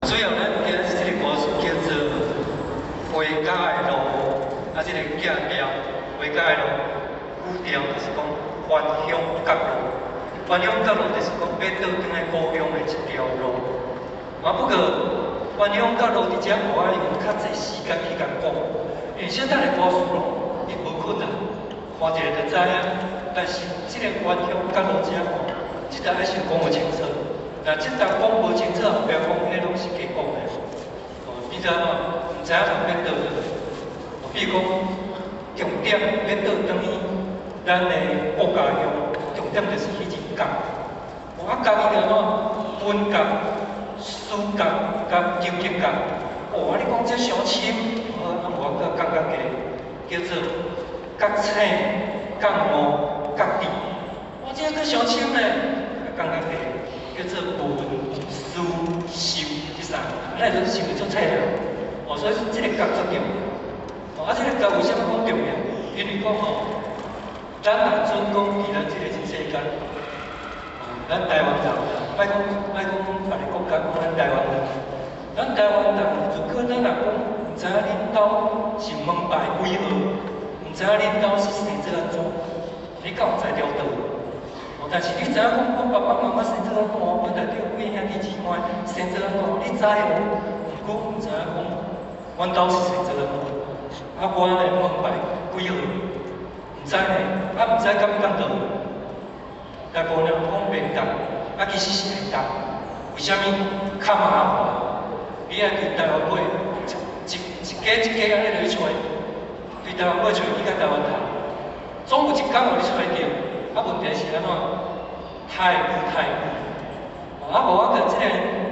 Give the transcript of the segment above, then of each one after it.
主要咱今日這个故事叫做回家的路，啊，這个格調回家的路，語調就是講還鄉覺路，還鄉覺路就是講欲倒轉來故鄉的一條路。啊，不過還鄉覺路佇遮我愛用較濟時間去共講，因為簡單的故事咯，伊無困難，看一下就知影。但是這个還鄉覺路遮吼，這搭愛先講予清楚。若這搭講無清楚，後壁講彼攏是假講的。哦，你知影無？毋知影人欲倒轉。比如講，重點欲倒轉去咱的國家鄉，重點就是彼一覺。啊，覺伊就按怎本覺、始覺佮究竟覺。哦，啊，你講這傷深，好，啊，無我閣講較低，叫做覺醒、覺悟、覺知。哇，這閣傷深呢，講較低，叫做聞、思、修這三个，咱就想足淺啦。哦，所以這个覺足重要。哦，啊，這个覺為啥物講重要？因為講吼，咱若準講佇咱這个人世間，哦，咱台灣人，莫講莫講別个國家，講咱台灣人，咱台灣人，如果咱若講毋知影恁兜是門牌幾號，毋知影恁兜是生做按怎，你敢有知著倒？哦，但是你知影講，阮爸爸媽媽生做按怎，阮內底幾兄弟姊妹生做按怎，你知哦？毋過毋知影講，阮兜是生做按怎？啊，我的門牌幾號？毋知呢，啊，毋知敢毋敢倒？大部分人講袂當，啊，其實是會當。為啥物？較麻煩。你愛對台灣尾一一一家一家按呢落去揣，對台灣尾揣去到台灣頭，總有一工予你揣著。啊，問題是按怎？太久太久。啊，無我閣這个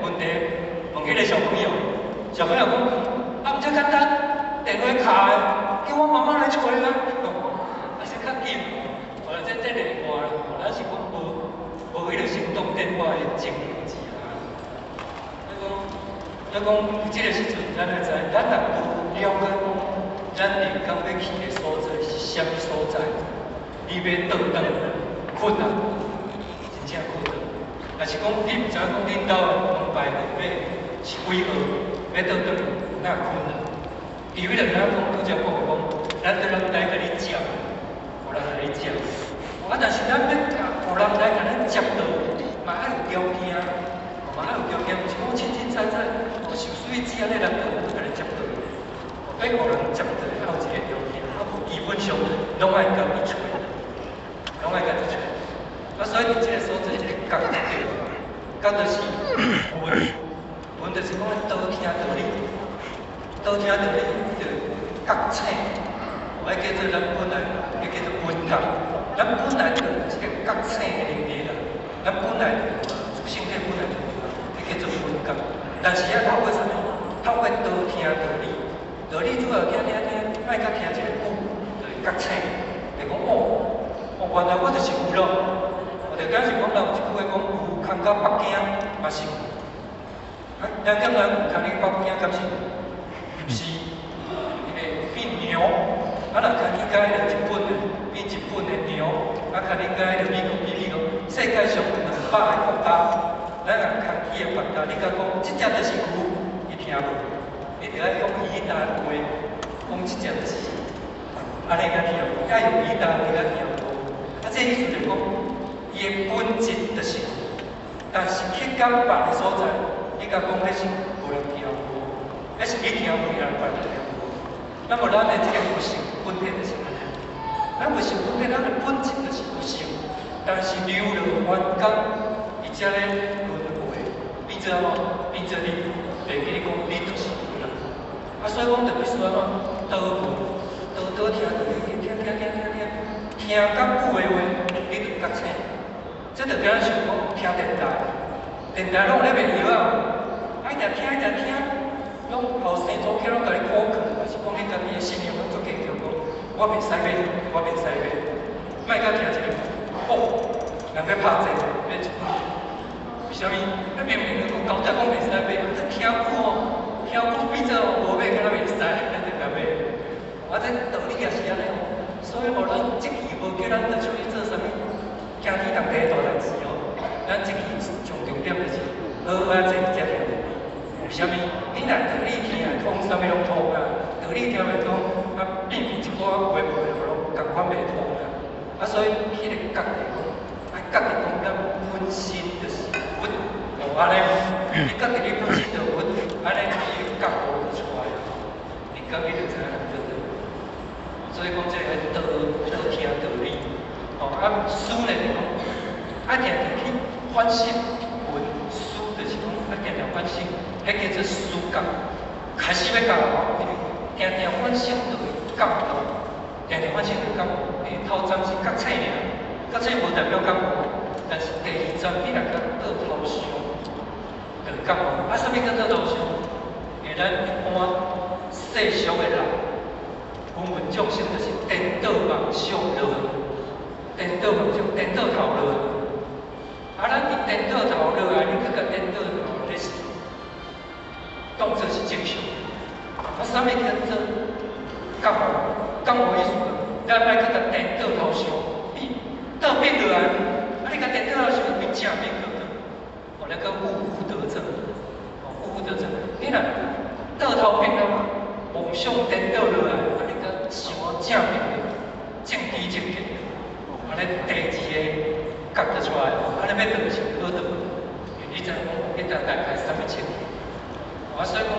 問題問彼个小朋友，小朋友講，啊，毋這簡單，電話敲的，叫我媽媽來揣啦。啊，是較緊，哦，這例外啦，咱是講無無彼个行動電話的情形之下。咱講，這个時陣，咱愛知，咱若無了解講，咱靈工欲去的所在是啥物所在，你欲倒轉困難，真正困難。若是講你毋知影講恁兜的門牌號碼是幾號，欲倒轉哪困難？因為就敢講拄才講的講，咱佇人來共你接，予人來你接。啊，但是咱欲予人來共咱接倒，嘛愛有條件，嘛愛有條件，毋是講凊凊彩彩，哦，受水水按呢人就共你接倒。欲予人接倒，愛有一个條件，啊，無基本上攏愛家己揣，攏愛家己揣。啊，所以佇這个所在，這个覺對，覺就是聞，聞就是講多聽道理，多聽道理就覺醒，哦，彼叫做咱本來，彼叫做本覺，咱本來就有這个覺醒的能力啦，咱本來就有，自性體本來就有，彼叫做本覺。但是愛透過啥物？透過多聽道理，道理主要聽聽聽，愛較聽一个久，就會覺醒，就講哦，哦，原來我就是有咯。我就敢是講，人有一句話講，牛牽到北京嘛是牛。啊，咱感覺牛牽去北京敢是牛？毋是，因為變牛。啊，若牽去佮彼个日本的，變日本的牛。啊，牽去佮彼个美國，變美國。世界上有200個國家，咱若牽去的國家，你共講，這隻就是牛，伊聽無？你著愛用伊彼搭話，講這隻就是牛，按呢才聽有，愛用伊彼搭話才聽有。啊，這意思就是講，伊的本質就是牛，但是去到別个所在，你共講彼是無人聽無，彼是你聽無，人別人聽無。那麼咱的這个佛性本體就是按呢，咱佛性本體，咱的本質就是佛性，但是流落凡間，佇遮咧輪迴，變做按怎？變做你袂記你講，你就是牛啦。啊，所以講就必須按怎？多聞，多多聽，聽聽聽聽聽聽，聽較久的話，你就覺醒。這就敢若像講聽電台，電台攏有咧賣藥啊，啊一直聽一直聽，攏後生祖起攏共你苦勸，還是講你家己的信念攏足堅強，講我袂使買，我袂使買，莫閣聽一个，哦，人欲拍坐，買一本，為啥物？啊明明講交代講袂使買，啊這聽久哦，聽久變做無買敢若袂使，咱就共買。啊，這道理也是按呢哦，所以吼，咱這期無叫咱著出去做啥物，驚天動地的大代誌哦。咱這期上重點就是好好仔坐佇遮聽道理。啥物？你若道理聽會通，啥物攏通啊？道理聽袂通，啊變變一寡話無攏仝款袂通啊。啊，所以彼個覺就講，愛覺得講咱本身就是佛，哦，按呢，你覺得你本身就佛，按呢你覺悟就出來啊。你覺你就知影對對。所以講這個道道聽道理，哦，啊，思呢就講，愛定定去反省，聞思就是講愛定定反省，彼叫做思覺。開始欲覺哦，定定反省就會覺到，定定反省就覺悟。頭站是覺醒爾，覺醒無代表覺悟，但是第二站你若較倒頭想，就會覺悟。啊，啥物叫倒頭想？因為咱一般世俗的人，芸芸眾生就是顛倒夢想落來，顛倒夢想，顛倒頭落來。啊，咱佇顛倒頭落來，你去共顛倒頭，這是當做是正常。啊，啥物叫做覺悟？覺悟意思，咱愛去共顛倒頭想，變倒變落來。啊，你共顛倒頭想，變正變過去。哦，那個負負得正，哦，負負得正。你若倒頭變啊嘛，夢想顛倒落來，啊，你共想正變過，正知正見。按呢第二个覺就出來，按呢欲轉是好轉。你知影講，彼搭大概啥物情形？啊，所以講，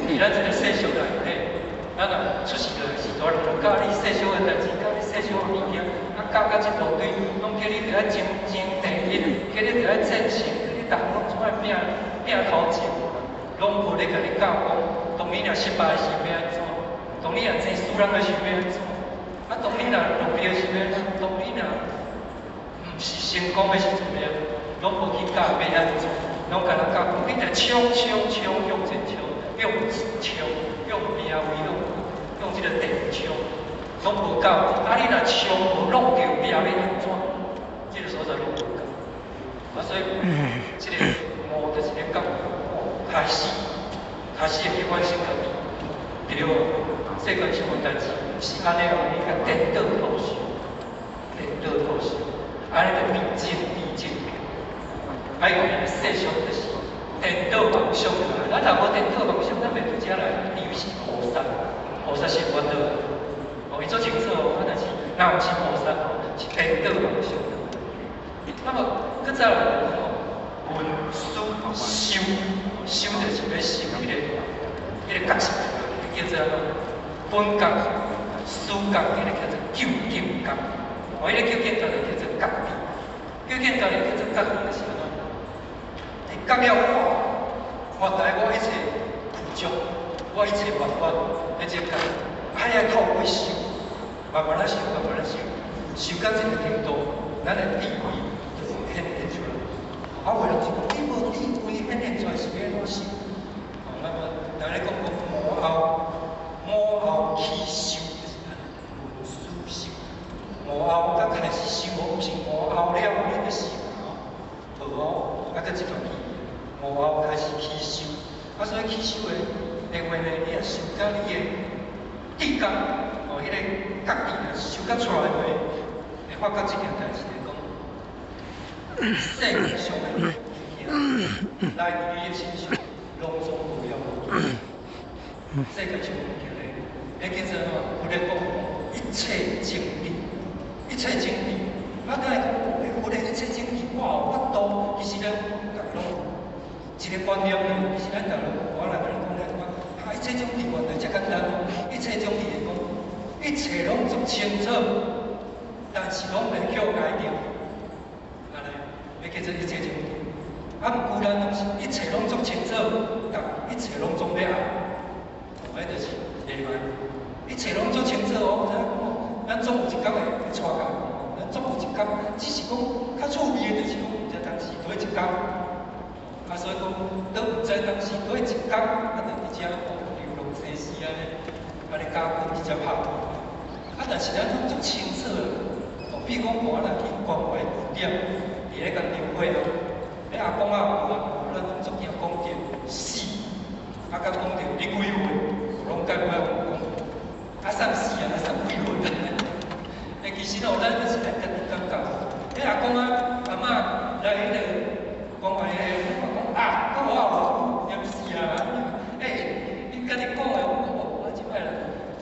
佇咱這個世俗內底，咱若出世落來是大人，教你世俗的代誌，教你世俗的物件，啊，教甲一大堆，攏叫你著愛爭爭第一，叫你著愛戰勝，叫你逐項攏總愛拼拼頭前，攏無咧共你教講，當你若失敗時欲按怎？當你若濟輸人的時欲按怎？啊，當你若落票時欲按怎？當你若毋是成功的時陣欲按怎？攏無去教欲按怎？攏共人教講，你著衝衝衝向前衝，向衝，向邊位向向這個地衝，攏無教。啊，你若衝無挵著邊欲按怎？這個所在攏無教。啊，所以這個悟就是咧講，哦，開始開始會去反省家己，對，世間上的代誌毋是按呢哦，你共顛倒頭想，顛倒頭想，按呢就變正知正見。啊，因為世俗就是顛倒夢想來，咱若無顛倒夢想，咱袂佇遮來，你以為是菩薩，菩薩是會倒來。哦，伊足清楚哦，啊，但是若毋是菩薩哦，是顛倒夢想。那麼，閣再來講哦，聞思修，修就是欲修彼個覺性，叫做按怎？本覺、思覺，彼個叫做究竟覺。哦，彼個究竟覺就叫做覺知。究竟覺就叫做覺知，就是按怎？你覺了哦，原來我一切具足，我一切萬法，彼這覺，啊，愛透過修，慢慢仔修，慢慢仔修，修到這個程度，咱的智慧就會顯現出來。啊，有人就講，你無智慧顯現出來是欲按怎修？哦，那麼人咧講講悟後，悟後起修，就是按呢，聞思修。悟後才開始修哦，毋是悟後了你就修哦，無哦，啊，閣這段距離。悟後開始起修，啊，所以起修的的話呢，你若修到你的智覺，哦，彼個覺知若修到出來話，會發覺這件代誌來講，世界上的物件來佇你的身上，攏總無了無去。世界上的物件咧，彼叫做按怎？佛咧講一切種智，一切種智。啊，咱會講，佛咧一切種智，我有法度，其實咱逐家攏有一個觀念呢，其實咱逐家攏，我來共你講咧，講啊，一切種智原來遮簡單哦，一切種智來講，一切攏足清楚，但是攏袂去予改掉，按呢，欲叫做一切種智。啊，毋過咱攏是一切攏足清楚，但一切攏總欲愛，哦，彼就是例外。一切攏足清楚哦，知影講哦，咱總有一工會會帶共，咱總有一工，只是講較趣味的，就是講毋知當時佗一工。啊，所以講，當毋知當時佗一工，啊，就佇遮哦，流浪生死按呢，按呢咬骨佇遮拍拼。啊，但是咱攏足清楚啦。哦，比如講，我若去關懷據點，佇咧共丟火啊，彼阿公阿母啊，咱攏足驚講著死，啊，佮講著你幾歲，攏甲尾講，啊，算死啊，啊，算幾歲？欸，其實哦，咱就是咱家己感覺。彼阿公啊、阿嬤來彼個關懷的，講啊，閣我偌久，點死啊？家己講的，我這擺人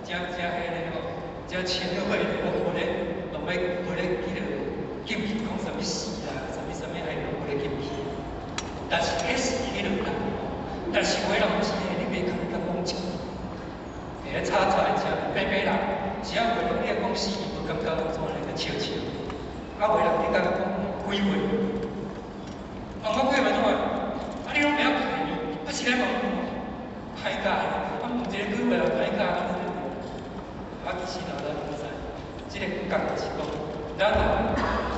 誠誠彼个吼，誠清話咧，攏無咧，攏欲無咧記著禁忌講啥物事啦，啥物啥物，還攏無咧禁忌。但是彼是彼落人，但是有的人毋是的，你袂共伊講一句，會吵吵的，白白人，只要有人你講死，伊無感覺怎來個笑笑。啊，有的人你共伊講幾歲？問我幾歲怎啊？啊，你攏袂曉客呢？啊，是來問歹教，啊，問一個幾歲人歹教，啊，其實啦，咱攏知，這個覺就是講，咱若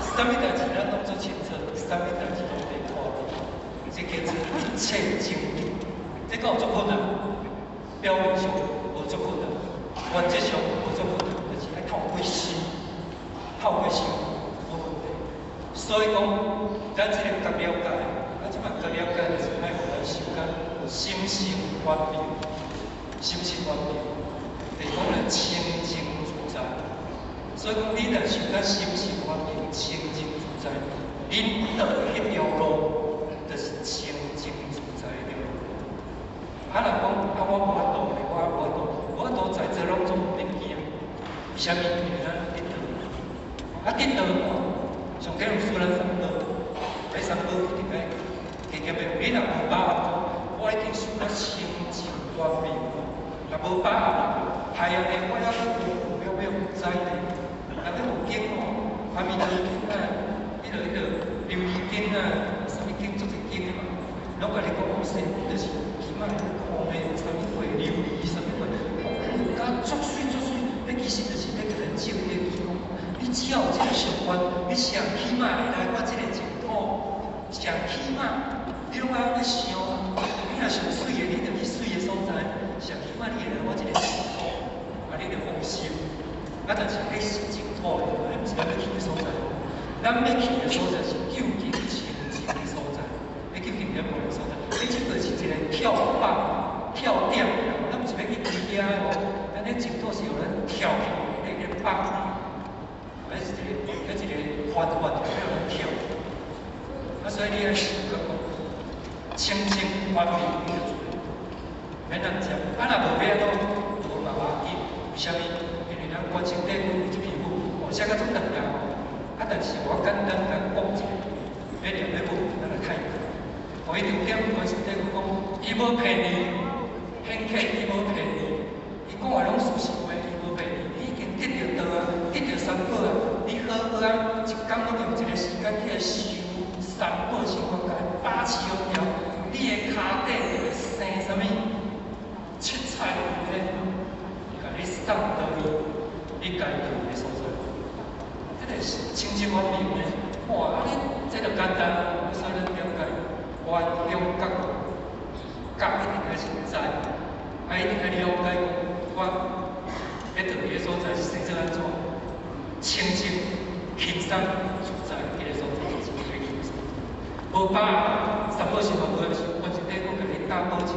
啥物代誌咱攏做清楚，啥物代誌攏袂看見，這叫做一切正見。這敢有足困難？表面上無足困難，原則上無足困難，就是愛透過心，透過心無問題。所以講，咱這個覺了解，啊，這擺覺了解就是愛予咱修甲心性圓明，心性圓明，就是講咧清淨自在。所以講，你若修甲心性圓明、清淨自在，恁踮彼條路就是清淨自在的條路。啊，若講啊，我無法度咧，我無法度，無法度在座攏總免驚。為啥物？因為咱得道。啊，得道吼，上起有輸咱三寶，彼三寶一定愛加減的。你若無把握，我已經修甲清淨圓明，若無把握，係啊，我猶閣有有毋知咧。人咧有經吼，阿彌陀經啊，彼個琉璃經啊，啥物經足濟經的嘛，攏共你講講說，就是起碼看的啥物貨琉璃，啥物貨，哦，甲足媠足媠，彼其實就是欲共咱證明講，你只要有這個想法，你上起碼會來我這個淨土，上起碼你攏愛按呢想，你若想媠的，你就去媠的所在，上起碼你會來我這個淨土，啊，你就放心。啊，但是彼是淨土的，彼毋是咱欲去的所在。咱欲去的所在是究竟清淨的所在，欲究竟圓滿的所在。彼這個是一個跳板、跳點，咱毋是欲去追遐的哦。咱彼淨土是予咱跳起來的個板，彼是一個，彼一個環環欲予咱跳。啊，所以你愛想講，清淨圓明你就做，免人講。啊，若無欲按怎，無嘛無要緊，為啥物？因為咱關聖帝君有一篇文，哦，寫甲足長啦吼。啊，但是我簡單共講一下，欲念欲問，咱來太過。哦，伊重點關聖帝君講，伊無騙你，顯客伊無騙你，伊講的攏事實話，伊無騙你，你已經得著道啊，得著三寶啊，你好好啊，一工攏用一個時間去修三寶心法，共伊把持好了，你的跤底就會生啥物七彩雲咧，共你送到去你該去的所在。這個是清淨圓明的，哇！啊，你這就簡單，所以咱了解原鄉覺悟，覺一定愛是知，啊，一定愛了解講，我欲佗去的所在是生做按怎，清淨輕鬆自在，彼個所在就是欲去的所在。無把握，三寶是嘛無是關聖帝君共你擔保一句，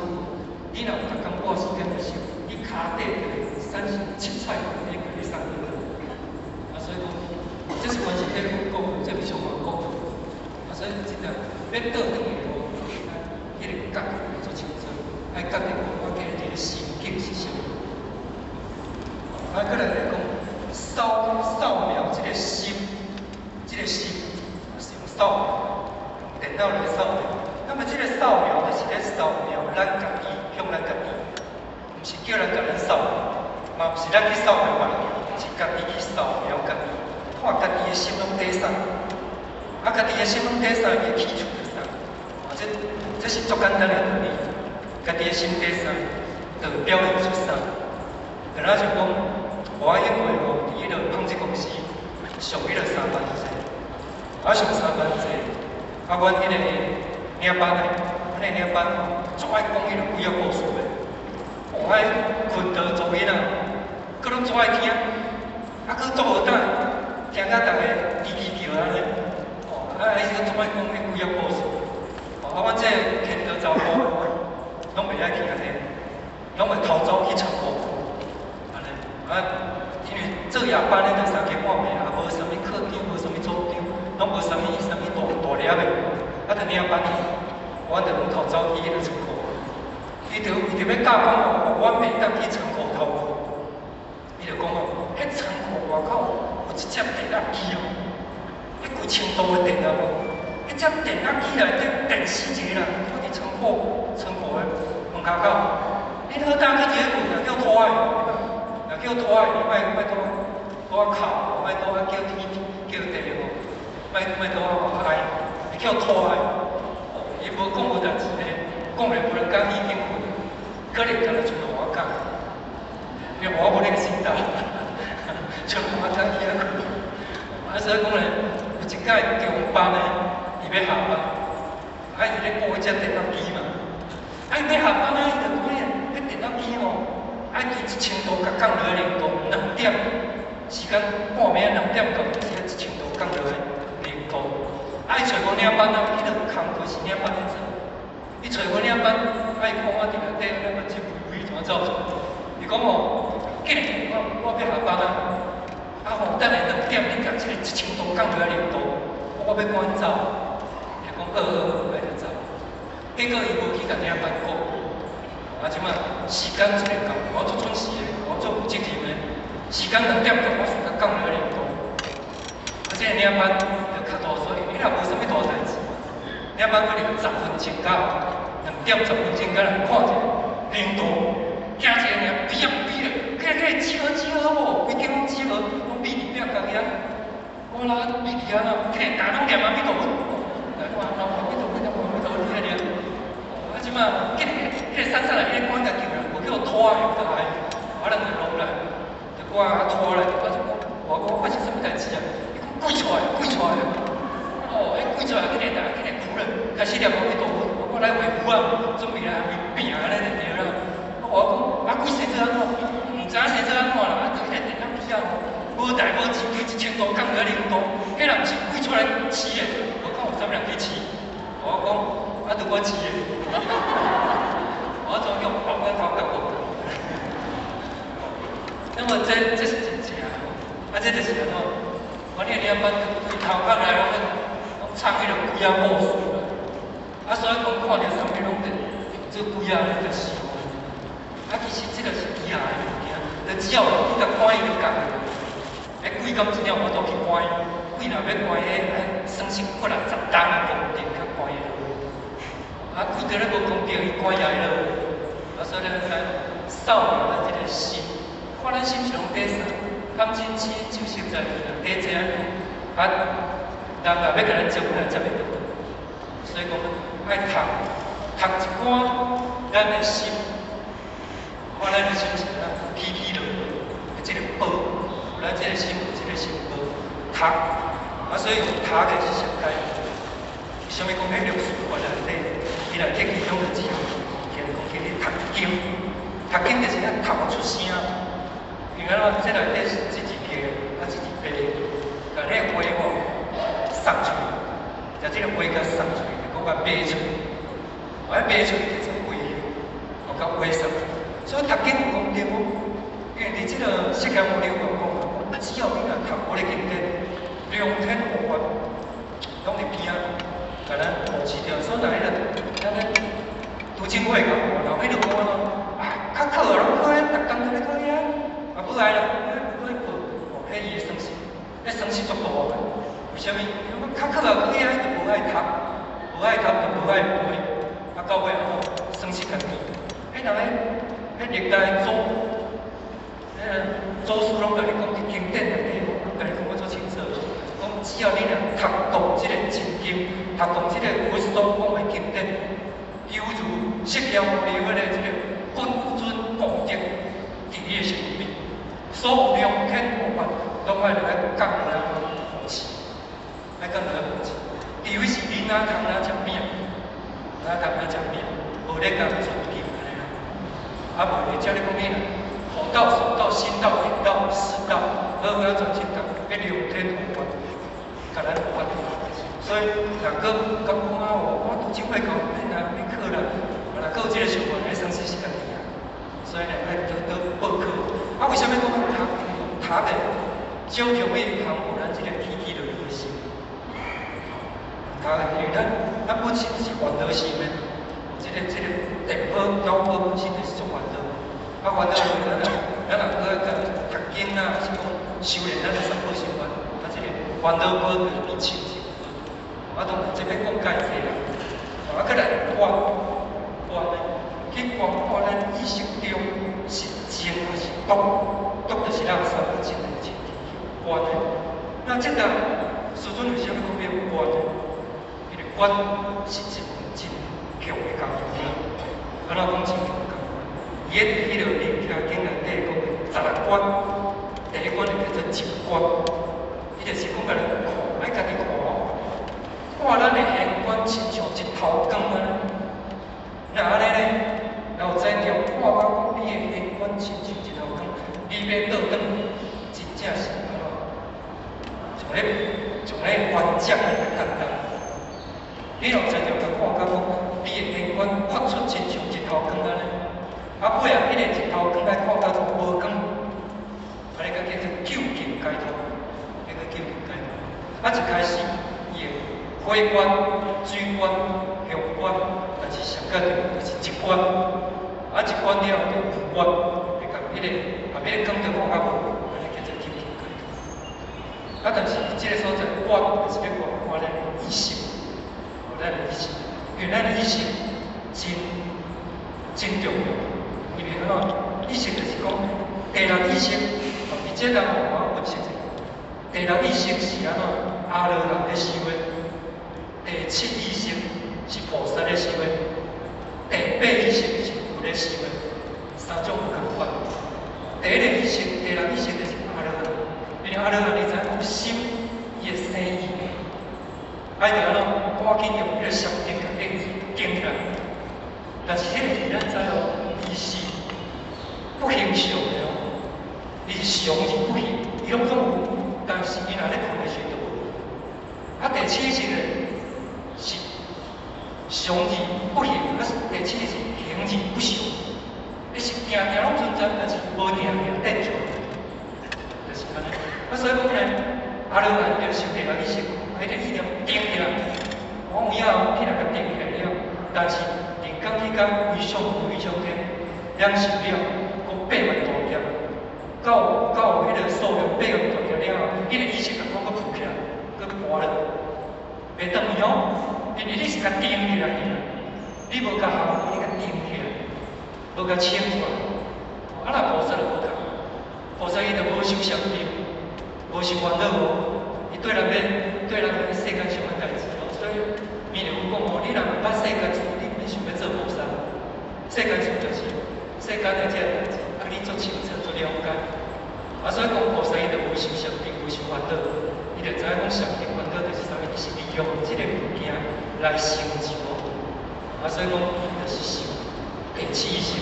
你若有逐工花時間來修，你跤底就會產生七彩雲咧，共你送倒去。啊，所以講，這是關聖帝君講，這毋是我講的。啊，所以真正欲倒轉的路，彼個覺做清楚，愛覺得講我今日這個心境是啥物。啊，閣來來講，掃掃描這個心，這個心是用掃描，用電腦來掃描。那麼這個掃描就是咧掃描咱家己，向咱家己，毋是叫人共咱掃描，嘛毋是咱去掃描別人，是家己去掃描家己，看家己的心攏佇啥，啊，家己的心攏佇啥，伊的去處佇啥。啊，這是足簡單的道理，家己的心佇啥，就會表現出啥。就若像講，我彼過吼，佇彼個紡織公司上彼個三班制，啊上三班制，啊阮彼個領班的，阮的領班吼，足愛講彼個鬼仔故事的，哦，彼訓導組囡仔，閣攏足愛聽，啊閣足無膽，聽甲逐个吱吱叫按呢，哦，啊伊閣足愛講彼鬼仔故事，哦，啊阮這個牽導查埔攏袂愛去按呢，攏會偷走去倉庫。啊，因為做夜班的就三更半暝，也無啥物課長，無啥物組長，攏無啥物啥物大大粒的，啊，就領班去，我就攏偷走去彼個倉庫。伊就為著著欲教講哦，阮袂當去倉庫偷睏。伊就講哦，彼倉庫外口有一隻電壓機哦，彼幾千度的電壓哦，彼隻電壓機內底電死一個人，佇倉庫的門跤口。你好膽去佇咧睏，若叫拖的，若叫拖的，你莫莫拄拄仔哭，莫拄仔叫天叫地吼，莫莫拄仔哀，會叫拖的。伊無講無代誌呢，講咧無人敢去間睏，可能敢若像我講，因為我無那個心膽，像我講去遐睏。啊，所以講咧，有一擺中班呢，伊欲下班，啊，伊咧顧彼隻電壓機嘛，啊，伊欲下班啊，伊就講咧，彼電壓機吼，愛對1000度共降落來0度，2點，時間半暝2點到，就是1000度降落來0度。啊，伊揣無領班啊，彼個工課是領班咧做。伊揣無領班，啊，伊看我佇內底，咧目睭微微怎走出來？伊講哦，緊我欲下班啊！啊吼，等下2點你共這個1000度降落來0度，我欲趕緊走。伊講好好，愛就走。結果伊無去共領班講。啊，這擺時間一個到，我足準時的，我足有責任的。時間2點到，我先共降落來0度。啊，這個領班就較大所以伊也無啥物大代誌。領班可能10分鐘到，2點10分鐘敢若看者0度，驚一個爾，比啊比咧，起來起來，集合集合無，規間攏集合，攏秘佇壁家己啊。我啦秘佇遐啦，起來逐家攏念阿彌陀佛，來看南無阿彌陀佛，南無阿彌陀佛，遐爾。啊，這擺起來彼個山上來，彼個趕緊救人，無叫拖的就來，啊，人就落來，就趕拖來，我就講，我講發生啥物代誌啊？伊講鬼出來，鬼出來。哦，彼鬼出來，起來，逐家起來哭了，開始念阿彌陀佛，我講來畫符啊，準備來伊拼按呢就對啦。我講啊，鬼生做按怎？毋知影生做按怎啦？啊，對彼個電壓機啊，無代無誌，對1000度降落0度，彼人毋是鬼出來飼的，無看有啥物人去飼。我講啊，著我飼的。我怎叫爆我頭殼無？那麼這是真正吼，啊，這就是按怎？我恁領班對頭殼來攏攏藏彼个鬼仔故事啦。啊，所以講看著啥物攏佇做鬼仔咧在想。啊，其實這個是機械的物件，你只要你共趕伊就共。彼鬼敢真正有法度去趕伊？鬼若欲趕伊，愛算是過來10冬的功德較趕會落。啊，鬼佇咧無功德，伊趕也會落。啊，所以咱知掃描咱這個心，看咱心是攏佇啥？貪嗔痴就實在去啦，佇這按怎？啊，人若欲共咱接，咱接會倒。所以講愛讀讀一寡咱的心，看咱的心是按怎起起落落，這個波，咱這個心有這個心波，讀啊，所以讀的是上佳。為啥物講彼六書法內底，伊內底其中就一項，其實講叫你讀經，讀經就是愛讀出聲。因為按怎？這內底是一字白，啊一字白，共彼個話吼送出去，將這個話共送出去，就講共賣出去，啊賣出去叫做話，哦共話送出去。所以讀經有功德無？因為佇這個釋迦牟尼佛講，啊只要你若讀我的經典，龍天護法攏佇邊仔，共咱護持著。所以若彼個咱咧拄正會講，然後彼個講按怎？啊，較好啊，攏考咧，逐工都咧考遐，啊無愛啦，無愛報，哦，彼伊的損失，彼損失足大個。為啥物？因為較好啊，考遐伊就無愛讀，無愛讀就無愛背，啊到尾哦，損失家己。彼人咧，彼歷代祖，彼個祖師攏共你講，佇經典內底吼，攏共你講甲足清楚，講只要你若讀懂這個真經，讀懂這個佛所講的經典，猶如釋迦牟尼佛的這個本尊功德佇你的身邊，所有龍天護法攏愛來降落來護持，愛降落來護持。除非是囡仔通哪食餅，囡仔通哪食餅，無咧共尊敬按呢啦。啊，無會遮咧講你若口道、手道、心道、眼道、識道，好好啊專心讀，彼龍天護法，共咱護法。所以，若閣敢講啊，我拄則會講，恁若欲考啦，若閣有這個想法，彼損失是家己啊。所以呢，愛多多報考。啊，為啥物講讀讀的少容易通予咱這個起起落落的心？讀的，因為咱本身是緣樂心的，這個電波腦波本身就是足啊，煩惱無咱咱若閣甲讀經啊，是講修煉，咱就三寶修法。啊，這個煩惱果就是變清淨。啊，當然這欲講蓋濟啦。啊，閣來觀觀呢，去觀看咱意識中是靜還是動？動就是咱三寶真的清淨觀呢。那這當師尊為啥物講欲觀呢？因為觀是一門真強的工具。按怎講真強的工具？伊喺彼個《楞伽經》內底講的十六觀，第一觀就叫做靜觀，伊就是講共咱看，愛家己看哦，看咱的現觀親像一頭光按呢。若按呢咧，若有知著看到講你的現觀親像一頭光，你欲倒轉，真正是按怎？像咧還賬按呢簡單。你若知著共看到講，你的現觀發出親像一頭光按呢，啊尾仔彼個一頭光愛看到無光，按呢個叫做究竟解脫，彼個究竟解脫。啊，一開始伊會火觀、水觀、香觀，但是上較重要就是一觀。啊，一觀了後就無觀，會共彼個共彼個光就看較無，按呢叫做究竟解脫。啊，但是這個所在觀就是欲觀看咱的意識，咱的意識，因為咱的意識真真重要。因為按怎？意識就是講第六意識，佇這人我分析者，第六意識是按怎？阿羅漢咧修的，第七意識是菩薩咧修的，第八意識是佛咧修的，三種無仝款。第一個意識，第六意識就是阿羅漢，因為阿羅漢你知影講心伊會生意，愛著按怎？趕緊用彼個禪定共彼個意定起來。但是彼個意咱知哦，伊是不形象的哦，伊是常而不形，伊攏總有，但是伊若咧睏的時陣就無。啊，第七意識咧是常而不形，啊是第七意識形而不常，伊是定定攏存在，但是無定定現象，就是按呢。啊，所以講呢，阿羅漢就修第六意識，彼個意念定起來，我有影去來共定起來了，但是人工去到無上無上天，兩受了，閣八萬大劫，到彼個數量八萬大劫了後，彼個意識共講閣浮起來，閣跋落，袂斷去哦，因為你是共定起來的，你無共含糊，你共定起來，無共清出來。啊，若菩薩就無仝，菩薩伊就無修禪定，無修煩惱哦，伊對人欲對人欲世間上的代誌哦，所以彌勒佛講哦，你若毋捌世間事，你毋免想欲做菩薩。世間事就是世間的這个代誌，啊，你足清楚、足了解。啊，所以講菩薩伊就無修禪定，無修煩惱，伊就知影講禪定煩惱就是啥物，伊是利用這個物件來成就。啊，所以講伊就是修第七意識。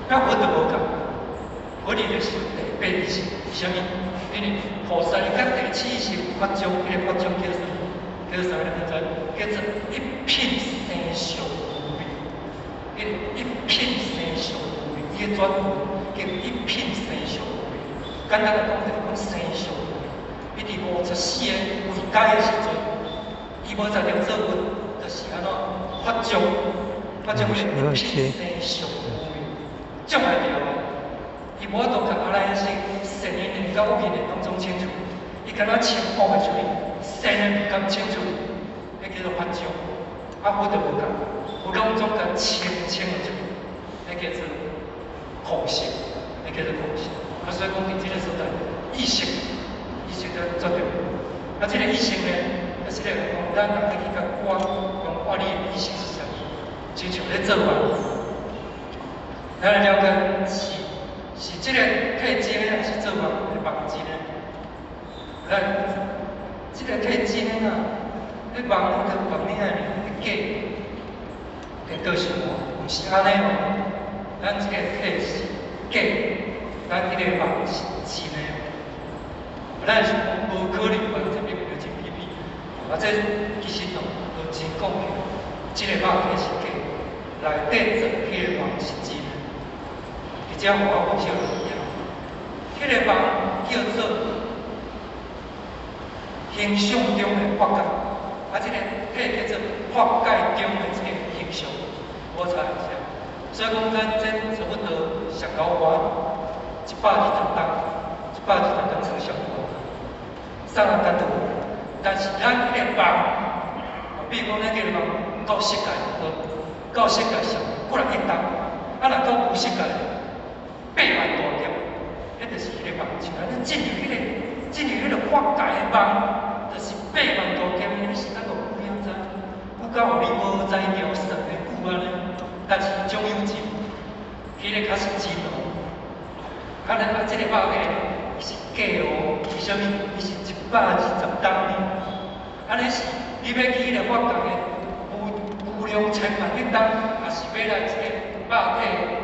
啊，佛就無仝，佛伊就是第八意識。為啥物？因為菩薩伊佮第七意識法中，彼個法中叫啥物？叫做啥物？你知？叫做一品生相無明。彼個一品生相無明，伊的轉文叫一品生相無明。簡單來講，就是講生相無明。伊佇54個未解的時陣，伊無在著做佛，就是按怎法中，法中彼個一品生相無明，障礙著啊！伊無法度共阿賴耶識善因緣佮惡因緣攏總清楚，伊敢若清講會出去，善的毋敢清楚，彼叫做法障。啊，佛就無仝，佛攏總共清清會出去，彼叫做空性，彼叫做空性。啊，所以講佇這個所在，意識，意識才足重要。啊，這個意識呢，就是咧講，咱若欲去共觀，觀看你的意識是啥物，親像咧做夢，咱來了解是這個體真的，還是做夢的夢真的？咱這個體真的啊，你夢去夢你遐爾假，顛倒生活，毋是按呢哦。咱這個體是假，咱彼個夢是真的。咱是講無可能吧？這明明就真偏僻。啊，這其實哦，都真講起，這個肉體是假，內底做彼個夢是真的。而且我講少物件，彼個夢叫做形象中的法界，啊，這個體叫做法界中的這個形象，無差一下。所以講，咱這差不多上九關。120冬，120冬算上悬。啥人较多？但是咱彼个梦，比如讲咱这个梦到色界好，到色界上几若亿冬，啊若到无色界8万大劫，彼就是彼个梦，像按呢进入彼个法界的梦，就是八万大劫，彼时间够久你知？久到予你无才调算的久按呢，但是总有真，彼个较是真哦。啊，咱啊，这个肉体是假哦，为啥物？伊是120冬呢？按呢是你欲去彼个法界的无量千万亿冬，抑是欲来这个肉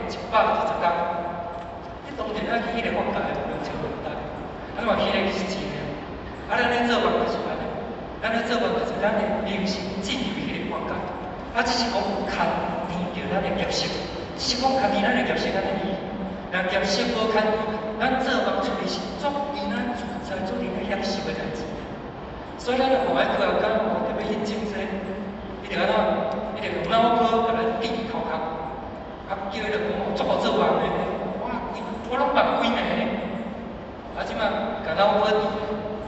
体120冬？你当然爱去彼个法界的无量千万冬。啊，嘛彼个是真的。啊，咱咧做梦就是按呢，咱咧做梦就是咱的灵性进入彼个法界。啊，只是讲有牵连著咱的业识，只是讲牵连咱的业识按呢尔。若业识无牵连，咱做梦出来是足伊咱自在、足伫咧享受的代志。所以咱若看科学家吼，特别去证这，伊就按怎？伊就用脑波共咱滴伫头壳，啊，叫彼个讲哦，足好做梦的，我拢梦几暝。啊，这摆共脑波滴，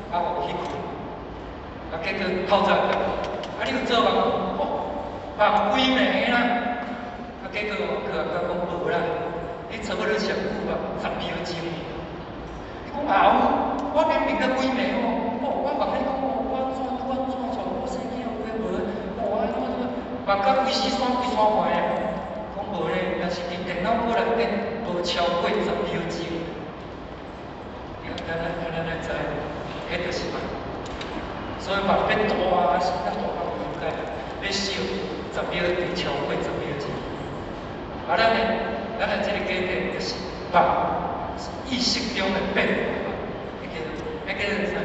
啊，予去睏，啊，结果透早起来，啊，你有做梦无？哦，梦几暝啦。啊，结果科学家讲无啦，你差不多上久啊，10秒钟。伊讲啊有，我明明才几暝哦，哦，我梦你讲哦，我怎拄仔怎带我细囝有诶无？哦，我怎怎梦甲规死山规山坏啊？讲无咧，但是伫电脑波内底无超过10秒钟。咱知，彼就是梦。所以梦欲大是较大梦应该欲小十秒袂超过十秒钟。啊，咱的这个假体就是梦，是意识中的变化，彼叫做啥？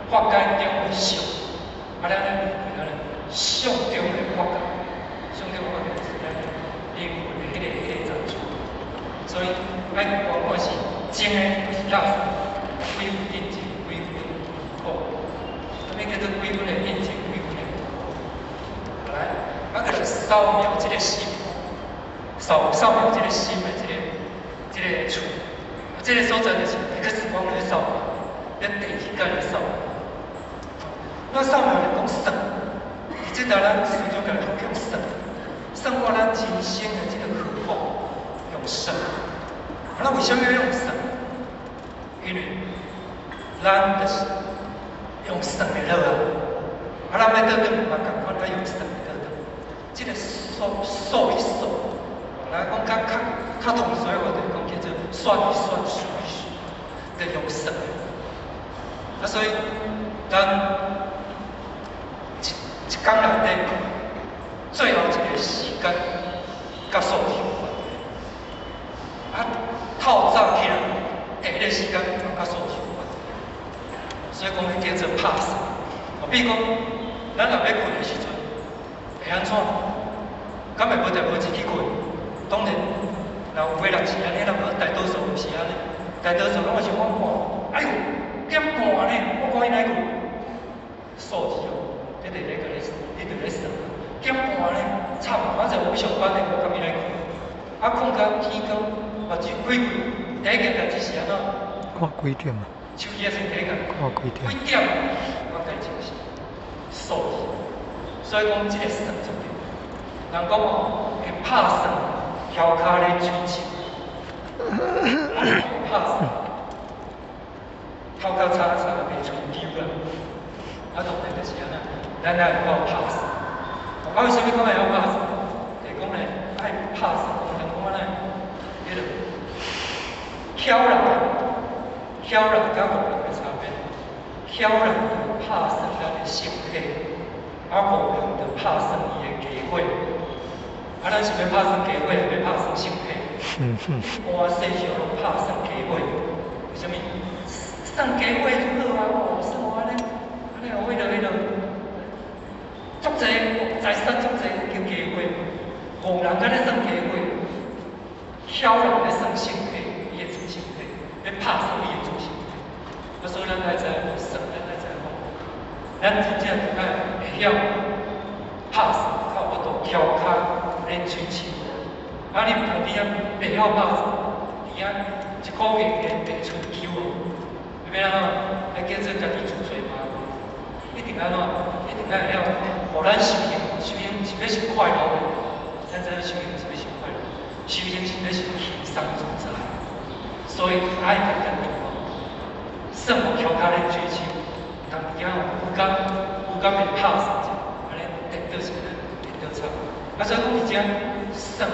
法界中的相。啊，咱咧咱咧相中的法界，相中法界就是咱的灵魂的彼个层次。所以爱管看是真的抑是假的，几分印证，几分苦。啥物叫做几分的印证，几分的苦？来，啊，阁来扫描这个心，扫描这个心的这个处，这个所在就是 X 光咧扫描，咧电气间咧扫描。那扫描是讲算，伫这搭咱师祖共咱用算，算过咱人生的这个祸福用算。啊，咱为啥物要用算？因为咱就是用算的落啊。啊，咱欲倒转嘛仝款爱用算的倒转。这个数数一数，咱讲较通俗的话，就是讲叫做算一算，数一数，就用算的。啊，所以咱一工内底最后一个时间，佮数字有关。啊，透早起来第一个时间嘛佮数字有关。所以讲，彼叫做拍算。啊，比如讲，咱若欲睏的时阵，会按怎？敢会无代无志去睏？当然，若有的人是按呢，若无大多数毋是按呢。大多数拢会想讲，哦，哎哟，点半呢，我赶紧来睏。数字哦，你伫咧共你，你伫咧算。点半呢，惨啊！反正我欲上班的，我赶紧来睏。啊，睏到天光，目睭开开，第一件代志是按怎？看几点啊？手机先提起来。看几点？几点？我该就是数字。所以讲，这个算重要。人讲哦，会拍算，翘跤咧喙手。拍算，头壳擦擦袂喙丢啦。啊，当然就是按呢，咱爱有够拍算。啊，为啥物讲会晓拍算？就是讲咧，爱拍算，讲人讲按呢，彼个晓人，晓人佮戆人的差别。晓人就拍算咱的身体，啊，戆人就拍算伊的家伙。啊，咱是欲拍算家伙，抑欲拍算身体？一般世俗拢拍算家伙，为啥物？算家伙就好啊，哦，算按呢，按呢哦，彼个，足济财产足济叫家伙，戆人敢咧算家伙，晓人咧算身体，伊会做身体，咧拍算伊会做身体。啊，所以咱爱知影算，咱爱知影讲，咱真正爱会晓拍算，较有法度翘跤咧喙手。啊，你毋通伫遐袂晓拍算，伫遐遐一箍銀連白春秋哦，欲按怎？彼叫做家己自揣麻煩，一定按怎？一定愛會曉，予咱修行，修行是欲修快樂的，咱知影修行是欲修快樂，修行是欲修輕鬆自在，所以愛共咱講哦，算予翹跤鏈墜手，毋通佇遐有感有感會拍死者，按呢顛倒是按呢顛倒慘。啊，所以講佇遮算，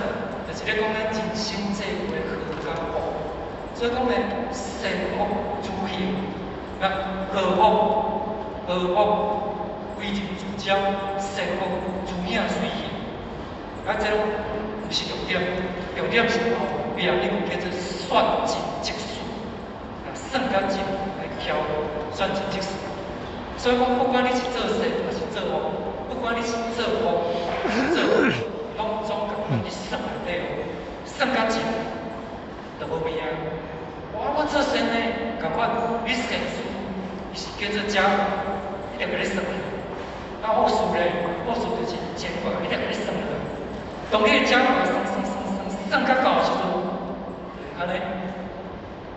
就是咧講咱人生際會好佮惡，所以講咧善惡諸行，啊好惡好惡為人自招，善惡如影隨形。啊，這攏毋是重點，重點是後壁一個叫做算盡則死，啊算較盡來徛算盡則死。所以講，不管你是做善抑是做惡，不管你是做惡抑是做惡，攏總共款佇算內底哦，算較盡就無命。我做善呢，仝款你善事，伊是叫做加，一定共你算落。啊，惡事咧，惡事就是前掛，一定共你算落。當你的加算算算算算較到的時陣，就是按呢。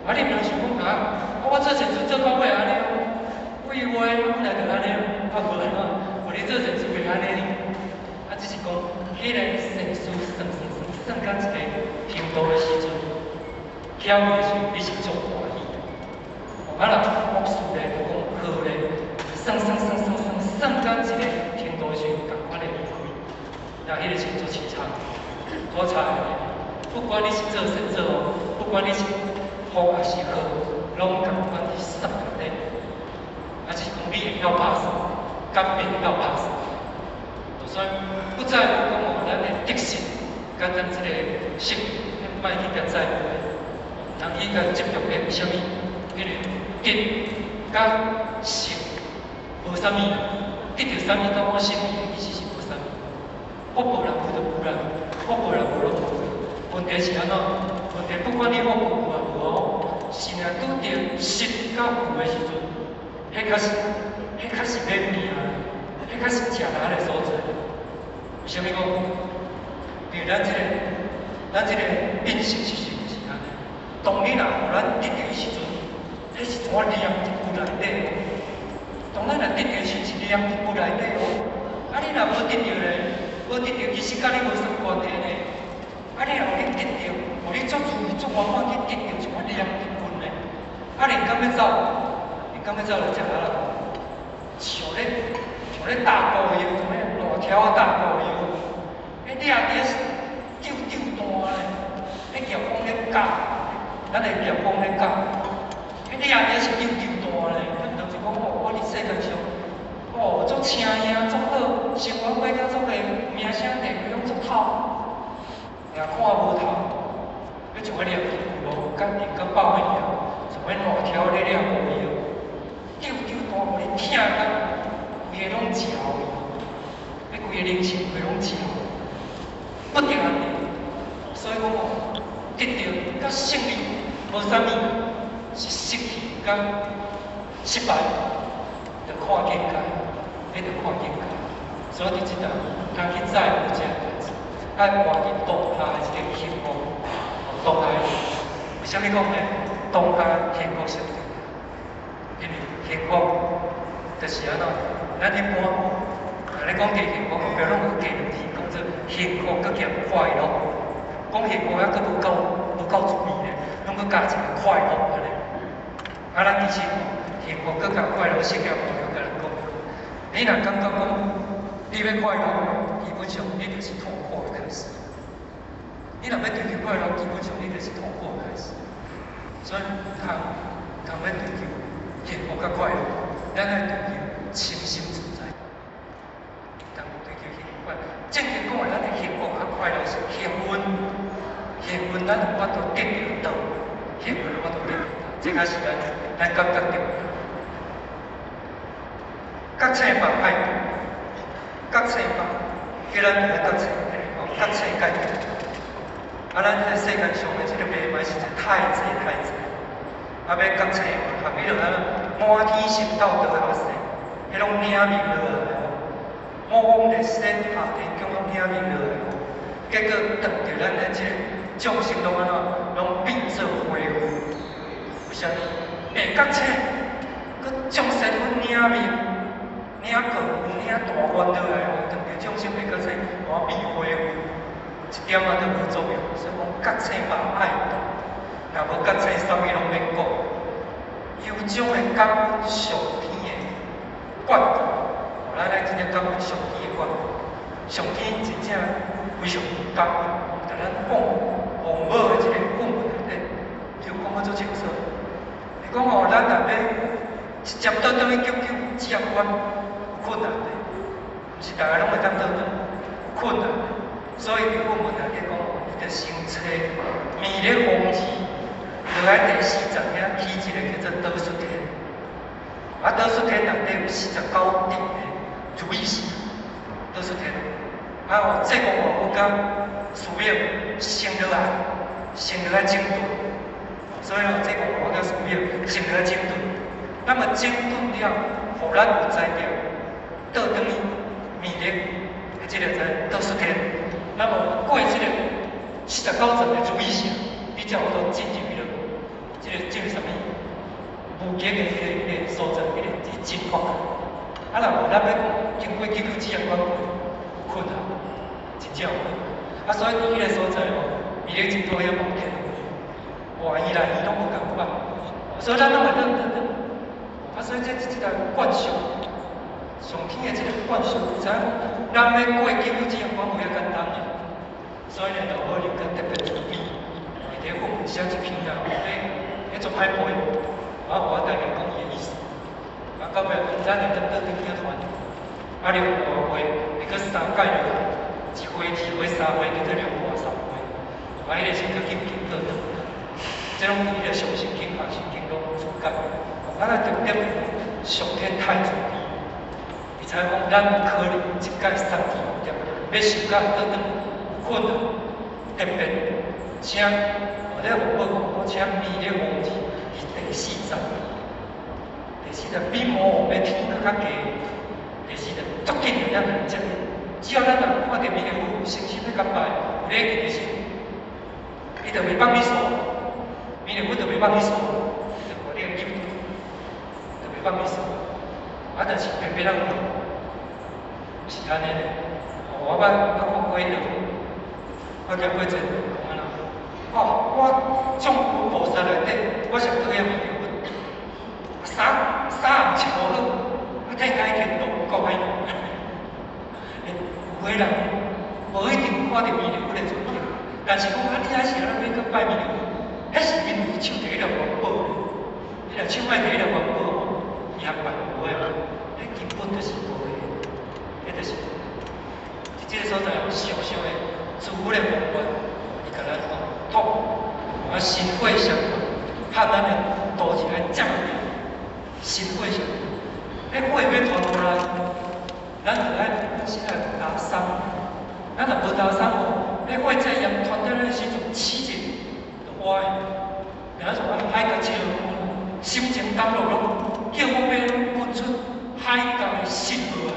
啊，你毋通想講啊，我做善事做到尾按呢，廢話，本來就按呢，啊無按怎，無你做善事袂按呢。啊，只是講，彼個善事算算算算到一個程度的時陣，曉的時陣，你是足歡喜。啊若惡事咧，就講好咧，算算算算算算到一個程度的時陣，仝款會離開。那彼個時陣足凄慘，足慘的。不管你是做善做惡，不管你是福抑是禍，攏仝款佇算內底。啊，只是講你會曉拍算，佮袂曉拍算。所以不在乎講哦，咱的得失，佮咱這個失，莫去共在乎的，毋通去共執著的啥物，彼個得佮失無啥物，得著啥物佮我失去的其實是無啥物。福報若有就有啦，福報若無攏無。問題是按怎？問題不管你福報有抑無哦，是若拄著失佮負的時陣，彼較是欲命，彼較是食力的所在。為啥物講？因為咱這個變性是就是按呢。當你若予咱得著的時陣，彼是怎念佇骨內底哦。當咱若得著時，是念佇骨內底哦。啊，你若無得著咧，無得著，其實佮你無啥關係呢。啊，你若予你得著，予你足注意、足圓滿去得著一款念佇骨呢。啊，恁敢欲走？恁敢欲走就食力啦。像咧大膏藥，像咧爛條仔大膏藥，彼掠佇是丟丟彈咧，彼業風咧咬，咱的業風咧咬，彼掠佇是丟丟彈咧。咱毋通是講哦，我佇世間上，哦，足青贏，足好，生活過甲足個名聲地位攏足透，也看無透，彼像彼掠佇骨哦，佮人佮爆一樣，像彼爛條咧掠膏藥，丟丟彈，予你疼甲規个攏嚼去，彼規個靈性規攏嚼，不定按呢。所以講哦，得著佮勝利無啥物，是失去佮失敗，著看境界，彼著看境界。所以佇這搭，通去在乎這個代誌，愛活佇當下的這個幸福，當下的。為啥物講呢？當下幸福上重要，因為幸福就是按怎？咱一般若咧講起幸福，後壁攏有加兩字，講做幸福閣兼快樂。講幸福猶閣無夠注意咧，攏閣加一個快樂按呢。啊，咱其實幸福閣佮快樂，釋迦牟尼共咱講，你若感覺講你欲快樂，基本上你就是痛苦的開始。你若欲追求快樂，基本上你就是痛苦的開始。所以毋通欲追求幸福佮快樂，咱愛追求清心自在。毋通追求幸福快樂。正經講的，咱的幸福佮快樂是幸運，幸運咱有法度得著道，幸運有法度得著道，這才是咱感覺著。覺醒放愛，覺醒放，叫咱來覺醒，哦，覺醒改變。啊，咱這個世間上的這個迷茫實在太濟太濟。啊，欲覺醒，啊，比如咱滿天星斗落下生，彼攏領命落來哦。五方熱身下天宮攏領命落來哦。結果當著咱的這個眾生攏按怎，攏變做灰。啥物？未覺醒，閣眾生阮領命、領過、領大願落來哦，當著眾生未覺醒，我變火雲，一點仔都無作用。所以講覺醒嘛愛動，若無覺醒，啥物攏免講。由衷的感恩上天的眷顧，咱愛真正感恩上天的眷顧。上天真正非常感恩，共咱講王母的這個訓文內底，伊有講甲足清楚。伊講吼，咱若欲直接倒轉去九九止關，有困難的，毋是逐个攏會當倒轉，有困難的。所以佇訓文內底講，伊著先揣彌勒王子，落來第四層遐起一個叫做兜率天。啊，兜率天內底有49殿的如意寺，兜率天。啊，哦，濟公活佛佮慈明先落來，先落來整頓。所以哦，濟公活佛佮慈明先落來整頓。那麼整頓了，予咱有才調，倒轉去彌勒，這個在兜率天。那麼過這個49層的如意城，你才有法度進入彼個，這個進入啥物？無極的彼個所在，彼個淨法界。啊，若無咱欲講經過九九止關過，有困難，真正有困難。啊，所以佇彼個所在吼，彌勒淨土遐無天哇，伊來伊攏無共款，所以咱攏會當當當。啊，所以這個慣性，上天的這個慣性，知影講，咱欲過九九止關無遐簡單的。所以呢，老母就較特別慈悲，伊佇咧寫一篇啊，彼足歹背，我大概講伊的意思。啊，到尾咱會當倒轉去傳，啊，龍華會會閣三界落來，一回、二回、三回，叫做龍華三回。啊，彼個時閣緊緊倒轉。這攏佇彼個上乘經、下乘經攏有注解。啊，咱重點上天太慈悲，而且講咱有可能一屆三天劫，欲受到倒轉有困難，特別請我咧報告講，請彌勒王子佇第四層，第四層比魔王欲天閣較低，第四層足緊的咱來接應。只要咱若看著彌勒佛有誠心欲共拜，有禮敬的心，伊就袂放你疏，彌勒佛就袂放你疏，就予你入，就袂放你疏。啊，但是偏偏咱有，是按呢咧。我捌捌看過伊就，我行過一個講按怎？哦，我眾佛菩薩內底，我上討厭彌勒佛，衫衫毋穿無好，啊，褪開天道夠歹看。有的人無一定看著彌勒佛的尊敬，但是講啊，你還是按怎欲閣拜彌勒佛？彼是因為手提彼粒元寶，你若手莫提彼粒元寶，伊通拜無的，彼根本就是無的，彼就是。佇這個所在，小小的諸佛的宏願，伊共咱講托，啊，心火相傳，和咱的道一來接住，心火相傳，彼火欲傳予咱，咱就愛本身愛有擔心，咱若無擔心吼，彼火這樣傳到咱時陣，起一就歪，若像海角笑，心情感落攏叫我欲噴出海角的信號啊，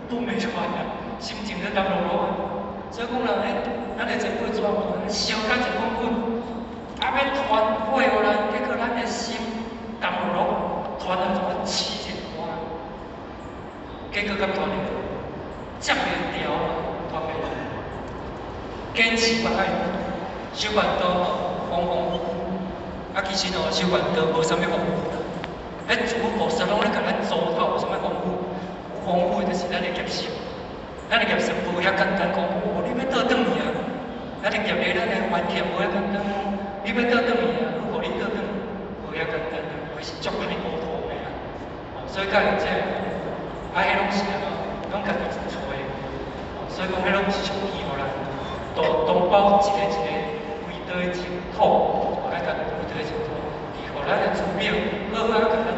噴袂出來啊，心情咧澹漉漉的。所以講人咧，咱的前輩怎講？燒甲一滾滾，啊欲傳火予咱，結果咱的心澹漉漉，傳來怎啊起一個火，結果敢傳會落？接袂牢嘛，傳袂落。堅持嘛愛，修辦道吼，風風雨雨，啊其實吼修辦道無啥物風雨啦。彼諸佛菩薩攏咧共咱組頭，有啥物風雨？有風雨就是咱的業習，咱的業習無遐簡單，講哦，你欲倒轉去啊？咱的業力，咱的冤結無遐簡單，講你欲倒轉去啊？好，予你倒轉，無遐簡單啊，會是足歹溝通的啊。所以才會這個，啊，彼攏是按怎？攏家己揣的。所以講，彼攏是上天予咱，同同胞一個一個歸倒的淨土，來共歸倒的淨土，伊予咱的慈悲好好共咱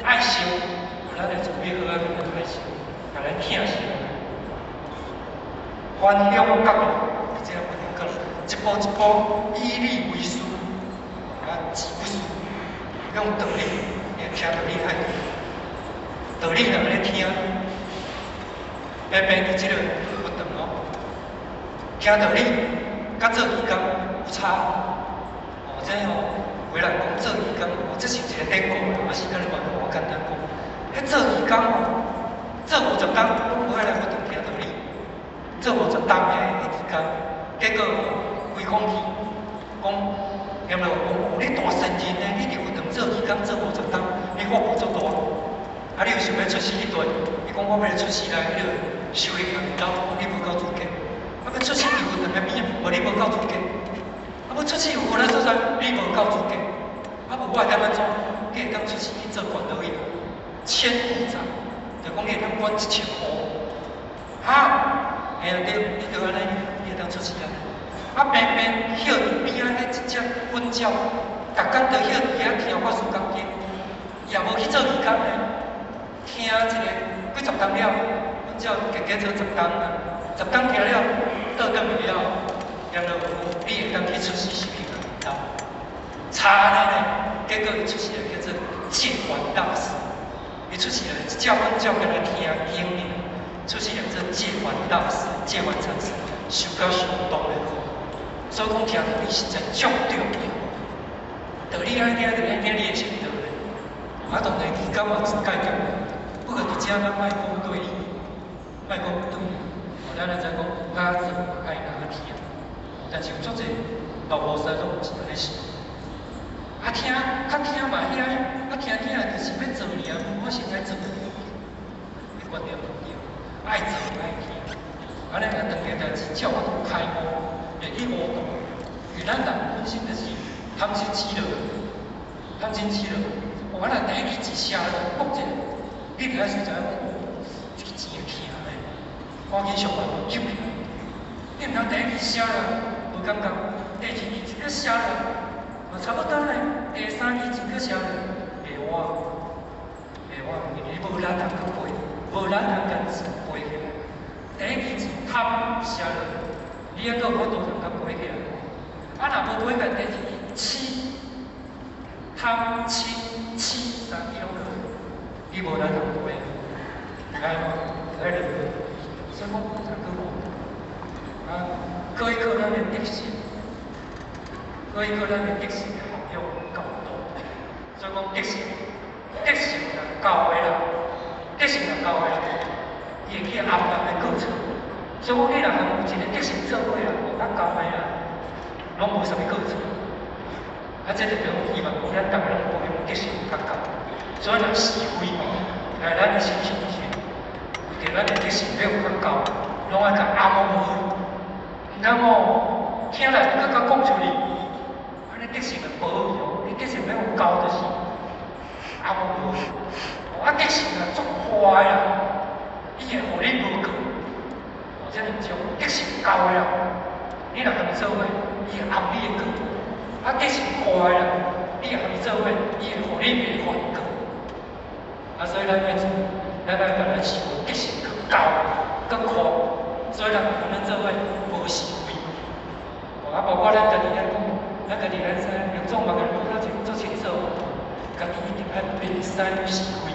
愛惜，予咱的慈悲好好共咱愛惜，共咱疼惜。還鄉覺樂，這個還鄉覺樂，一步一步以理為師，啊，志不虛，用道理，你聽道理太多，道理若咧聽，平平佇這個佛堂哦，聽道理，佮做義工有差。哦，這吼，有的人講做義工，工，哦，這是一個典故啦，我時間的關係，我簡單講。彼做義工哦，做50冬攏無愛來佛堂聽道理，做50冬的義工，結果規空氣講，念老講，哦，你大善人呢，你佇佛堂做義工做五十冬，你福報足大。啊，你有想欲出世去佗？伊講我欲來出世來，彼个修行人兜，你無夠資格。啊，欲出世佇佛堂的邊，無你無夠資格。啊，欲出世有佛的所在，你無夠資格。啊，無我會當按怎？你會當出世去做觀落陰，千戶長，就講你會當管1000戶。哈，嘿啊對，你著按呢，你會當出世啊。啊，平平歇佇邊仔彼一隻粉鳥，逐工就歇佇遐聽法師講經，也無去做義工呢。聽一个幾十冬了，粉鳥加加做十冬啊，十冬聽了，倒轉去了，然後你會當去出世修行啊，差按呢呢，結果伊出世來叫做戒環大師。伊出世來一隻粉鳥敢若聽經爾，出世來做戒環大師、戒環禪師，修到相當的好。所以講聽道理實在足重要。道理愛聽，就愛聽你會信道理。啊，當然義工嘛真介重要。不過佇遮咱莫講對立，莫講對立。咱會知講哪做愛哪聽，但是有足濟老菩薩攏毋是按呢想。啊聽，較聽嘛遐，啊聽聽就是欲做爾，我實在做袂到。你觀念毋對，愛做愛聽。按呢若當件代誌才有法度開悟，會去悟道。因為咱人本身就是貪嗔癡樂，貪嗔癡樂。我若第一支錢寫落，卜者，你就愛先知影講，這个錢會起來，趕緊想辦法揬起來。你毋通第一支寫落無感覺，第二支一閣寫落，嘛差不多呢。第三支一閣寫落，袂活，袂活，因為你無力通去背，無力通共錢背起來。第一支錢貪寫落，你抑閣有法度通共背起來。啊，若無背起來，第二支癡，貪嗔癡三支攏落，你無力通背，來來落，所以講才閣無。啊，考一考咱的德性，考一考咱的德性的涵養夠多。所以講德性，德性若夠的人，德性若夠的人，伊會去掩人的過錯。所以講你若有一個德性做伙啊，較夠的人，攏無啥物過錯。啊，這就表希望講咱逐个攏保養德性較夠。所以若是非，來咱的心情是，為著咱的德性欲有較夠，攏愛共掩無。毋通哦，聽來就閣共講出去，按呢德性就無去哦。你德性欲有夠，就是掩無。啊，德性若足壞啊，伊會予你無過。哦，這兩種德性夠的啦，你若共伊做伙，伊會掩你的過。啊，德性壞啦，你若共伊做伙，伊會予你袂犯過。啊，所以咱愛咱愛共咱想德性較夠、較寬，所以人共咱做伙無是非。啊，包括咱家己來講，咱家己來知，劉總嘛共咱講得足清楚，家己一定愛袂使是非，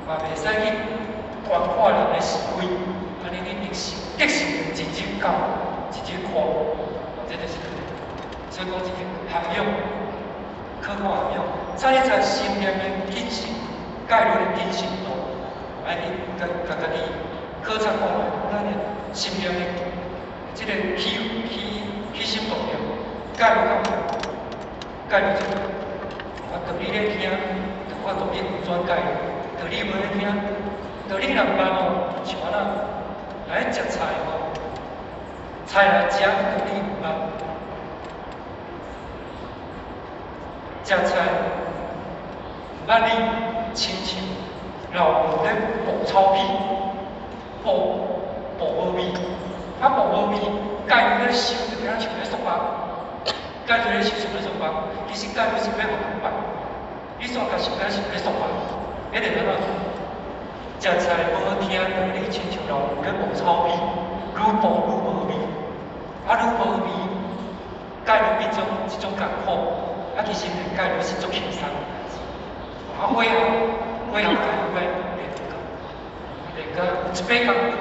嘛袂使去觀看人的是非，按呢你德性德性就真正夠，真正寬，這就是。所以講，這個涵養，考看涵養，查一查心念的謹慎，戒律的謹慎度，愛去共共家己考察看覓，咱的心念的這個起起起心動念，戒律夠無？戒律這個，啊，道理咧聽，就有法度去轉戒律；道理無咧聽，道理若毋捌哦，像按怎來食菜吼，菜來食，道理毋捌。食菜毋捌你，親像老牛咧哺草皮，哺哺無味，啊哺無味，芥咧收就敢若像咧束縛，芥咧收像咧束縛，其實芥是欲予人放，你煞共想敢若像咧束縛，彼個按怎？食菜無聽道理，親像老牛咧哺草皮，愈哺愈無味，啊愈無味，芥變做一種艱苦。啊，其實戒律是足輕鬆的代誌。啊，火候，火候戒律愛練到，練到一擺功夫，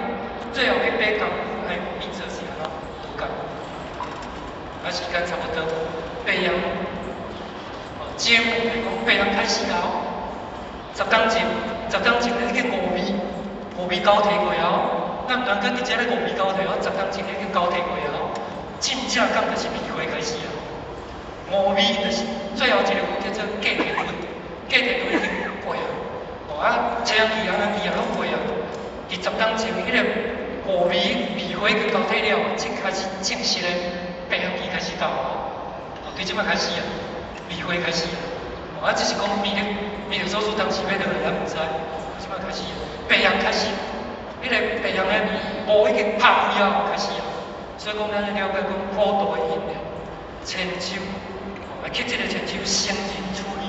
最後去爬功夫愛變做是按怎？無共。啊，時間差不多，八樣，哦，这个问题讲白人開始啊，10工前，10工前已經五暝，五暝交替過啊，咱毋通閣佇遮咧五暝交替哦，十工前已經交替過啊，真正講就是暝花開始啊。五暝就是最後一個叫做過天日，過天日已經過啊。哦啊，青期啊、紅期啊攏過啊。佇十工前彼個五暝暝花已經交替了，才開始正式的白香期開始到哦。哦，對這擺開始啊，暝花開始啊。哦啊，只是講農曆農曆數字當時欲落來，咱毋知。這擺開始，白陽開始，彼個白陽的霧已經拍開啊，開始啊。所以講，咱了解講普渡的因緣，千秋，啊，去這個千秋聖人處理，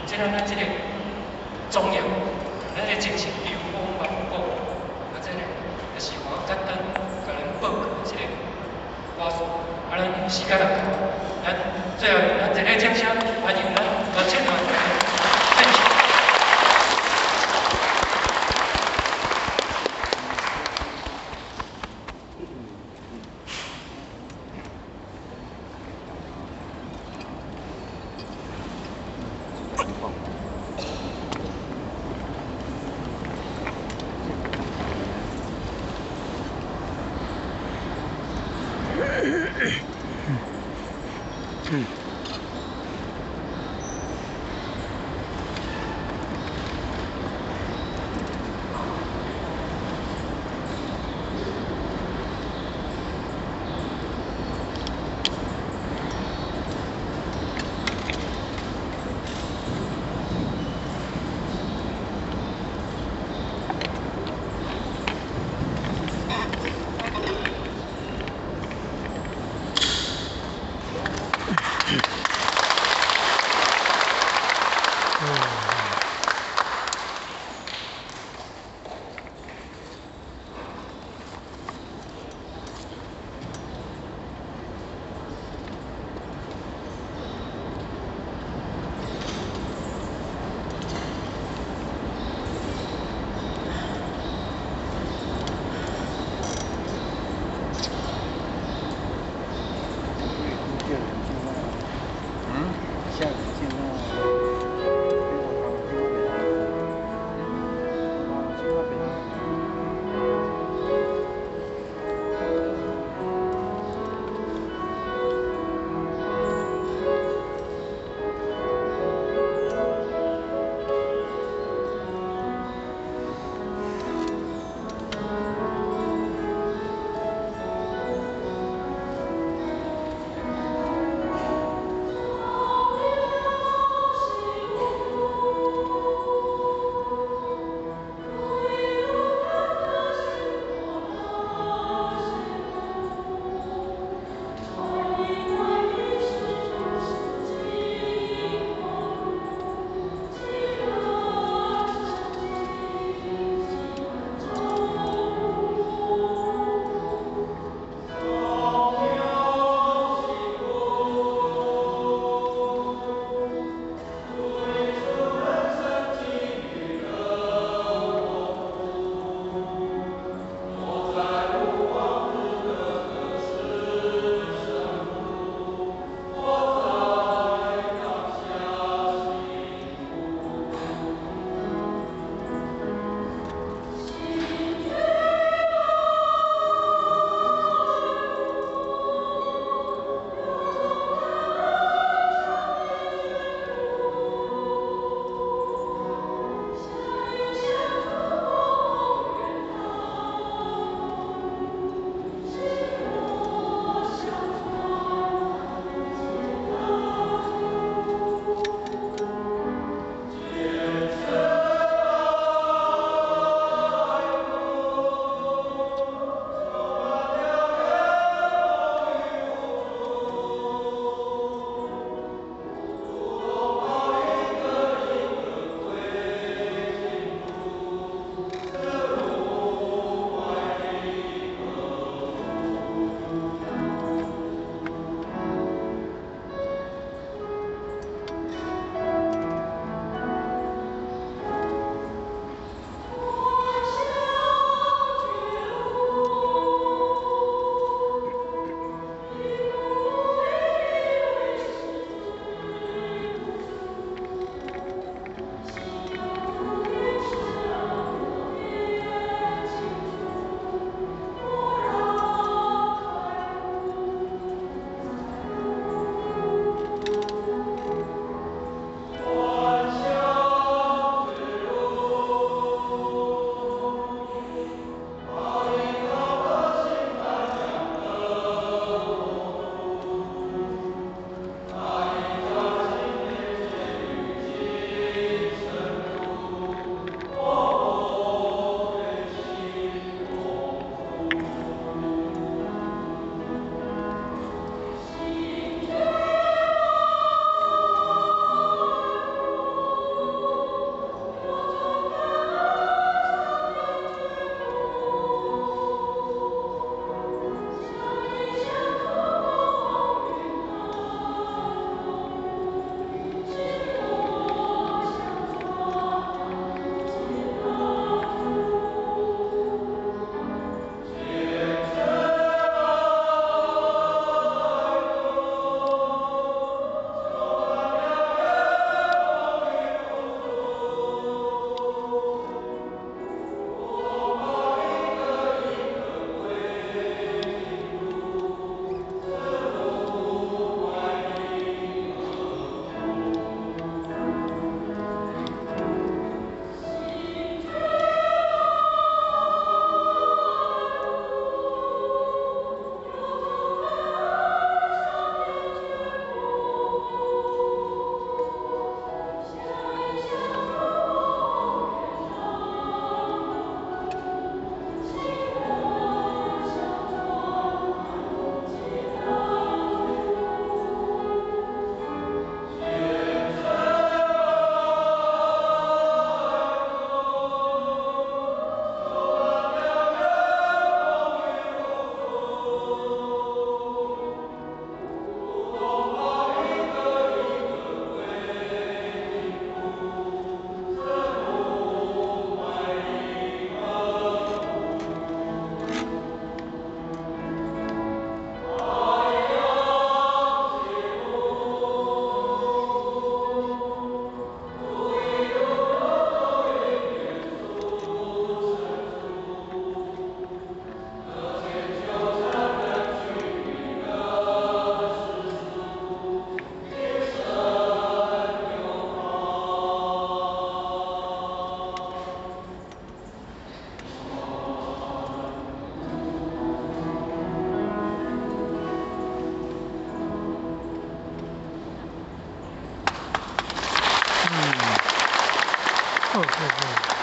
這個咱這個莊嚴，咱的精神流風萬古，啊，這個就是我簡單共咱報告這個歌詞，啊，咱時間也到，咱最後咱熱烈掌聲歡迎咱羅倩團來獻唱。嗯。好好好。